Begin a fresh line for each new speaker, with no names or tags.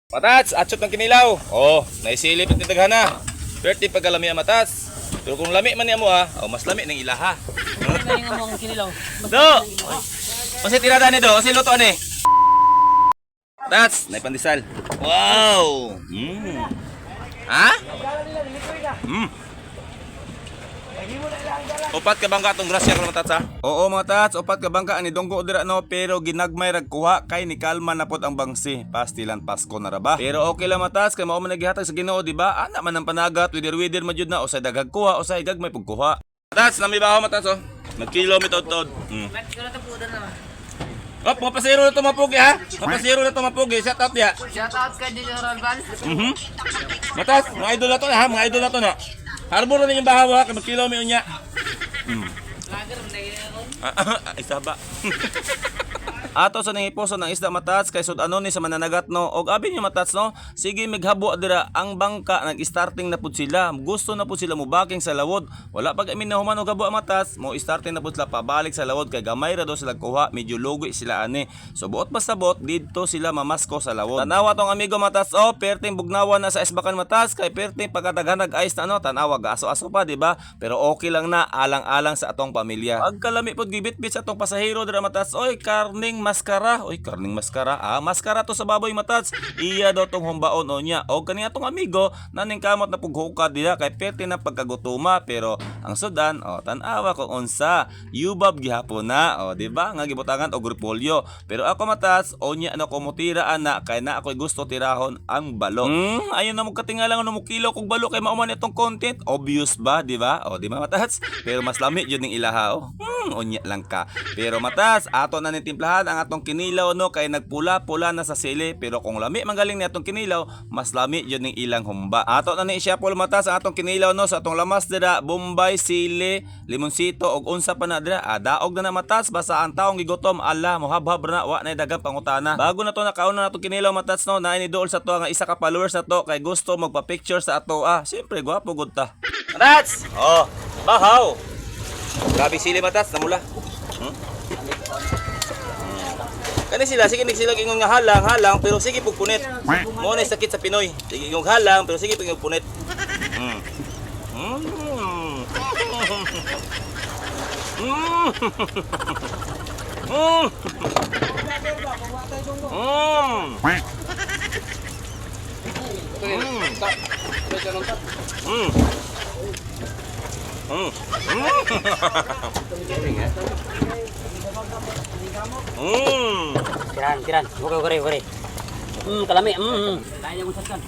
Matats, atsot ng kinilaw. Oh, naisilip at nitaghana. Perti pagkalami ang matats. Pero kung lami man niya mo ah, oh, mas lami ng ilaha.
Ano yung among kinilaw?
Do! Kasi tirada ni do, kasi luto ani. Tats, naipandesal. Wow! Ha? Upat ka bangka atong grasya karon, mga tats ha? Oo, mga tats, upat ka bangka ani donggo dira no, pero ginagmay rag kuha kay ni kalma na pod ang bangsi. Pastilan Pasko na ra ba? Pero okay lang, mga tats, kay mao man nagihatag sa Ginoo, di ba? Ana man ang panagat, wider-wider man jud na usay daghag kuha, usay gagmay pug kuha. Tats, nami ba ako, mga tats oh? Nagkilo mi tod-tod. Oh, mga pasero na to mapugi ha. Mga pasero na to mapugi. Shout out ya.
Shout out kay General Val.
Matas, mga idol na to na ha, mga idol na to na. Harbor na ninyong bahawa, kay magkilo mi unya.
Lager na yun.
Ah, isa ba? Ato sa nangipuso ng isda, matats, kay sud ano ni sa mananagat no, og abi niyo, matats no, sige mighabo dira ang bangka, nag-starting na pud sila, gusto na pud sila mo baking sa lawod. Wala pag amin na human og habo, matats, mo starting na pud sila pabalik sa lawod kay gamay ra daw sila kuha, medyo lugi sila ani. So buot pasabot didto sila mamasko sa lawod. Tanawa tong amigo, matats oh, perting bugnawan na sa isbakan, matats, kay perting pagkadaghanag ice na ano, tanawa gaaso-aso pa, di ba? Pero okay lang na, alang-alang sa atong pamilya. Pagkalami pod gibitbit sa atong pasahero dira, matats oy, karning maskara. Oy, karning maskara. Ah, maskara to sa baboy, matats. Iya daw tong humbaon o niya. O kani atong amigo naning kamot na pughukad dira kay perti na pagkagutuma, pero ang sudan oh, tan-awa kung unsa yubab gihapon na oh, di ba nga gibutangan og repolyo. Pero ako, matats, onya na ko mutira ana kay na ako'y gusto tirahon ang balo. Ayun na mo katingalang ano mo kilo kog balo kay mao man itong content. Obvious ba, di ba? O di ba, matats? Pero mas lami jud ning ilaha oh. Unya lang ka. Pero matas, ato na nitimplahan ang atong kinilaw no kay nagpula-pula na sa sili, pero kung lami magaling ni atong kinilaw, mas lami jud ning ilang humba. Ato na ni siya matas ang atong kinilaw no sa atong lamas dira, bombay, sili, limonsito og unsa pa na dira. Ah, daog na na matas, basta ang taong gigutom ala mohabhab na wa na daghang pangutana. Bago na to nakauna na atong kinilaw, matats no, naay ni dool sa to nga isa ka followers na to kay gusto magpa-picture sa ato ah. Siyempre gwapo gud ta. Matats! Oh, bahaw. Grabe sili, matats, namula. Kani sila, sige nig sila ingon nga halang, halang, pero sige pug punit. Mo na sakit sa Pinoy. Sige ingong halang, pero sige pug punit.
Tiran, tiran. Okay, okay, okay. Kalami. Kaya mo saskan.